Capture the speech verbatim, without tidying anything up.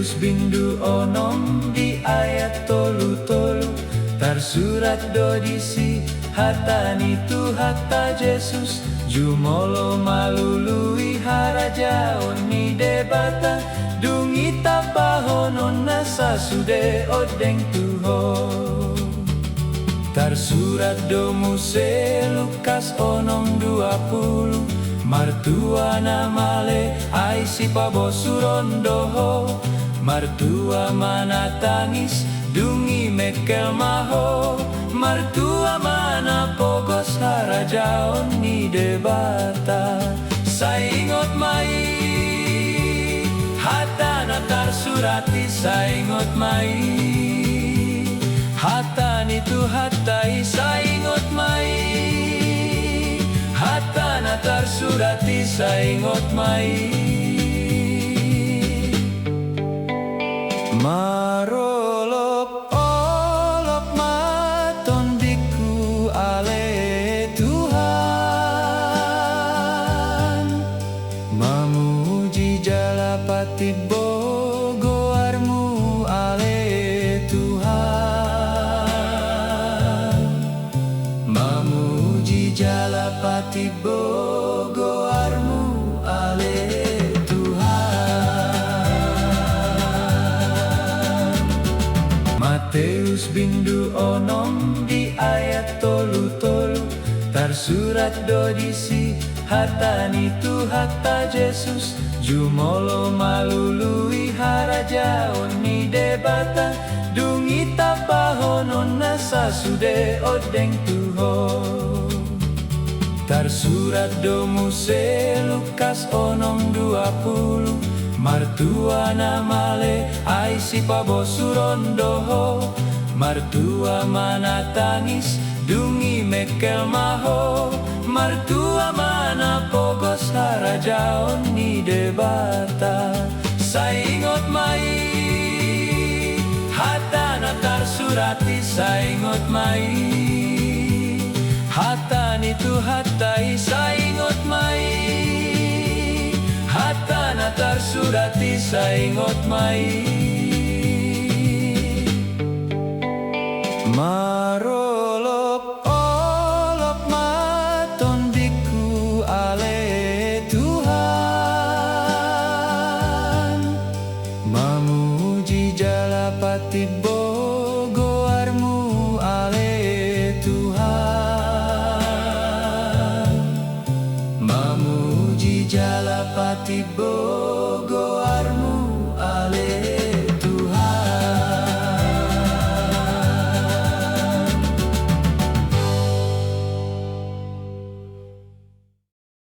Matius bindu onom di ayat tolu tolu, tarsurat do disi hata ni Tuhanta Jesus: Jumolo ma lului harajaon ni Debata, dung i tapahonon na sasude ondeng tu Ho. Tarsurat do muse Lukas onom dua pulu: Martua na male ai sipabosuron do ho, martua ma na tangis dung i mengkel ma ho, martua ma na pogos harajaon ni Debata. Sai ingot ma i hata na tarsurat i, sai ingot ma i hata ni Tuhanta i, sai ingot ma i hata na tarsurat i, sai ingot ma i. Marolopolop ma tondingku ale Tuhan, mamuji jala patimbo goarMu ale Tuhan, mamuji jala patimbo goarMu ale Tuhan. Matius bindu onom di ayat tolu tolu, tarsurat do disi hata ni Tuhanta Jesus: Jumolo ma lului harajaon ni Debata, dung i tapahonon na sasude ondeng tu Ho. Tarsurat do muse Lukas onom dua pulu: Martua na male ai sipabosuron do ho, martua ma na tangis dung i mengkel ma ho, martua ma na pogos harajaon ni Debata. Sai ingot ma i hata na tarsurat i, sai ingot ma i hata ni Tuhanta i, sai ingot ma i hata na tarsurat i, sai ingot ma i. Marolopolop ma tondingku ale Tuhan, mamuji jala patimbo goarMu ale Tuhan, mamuji jala patimbo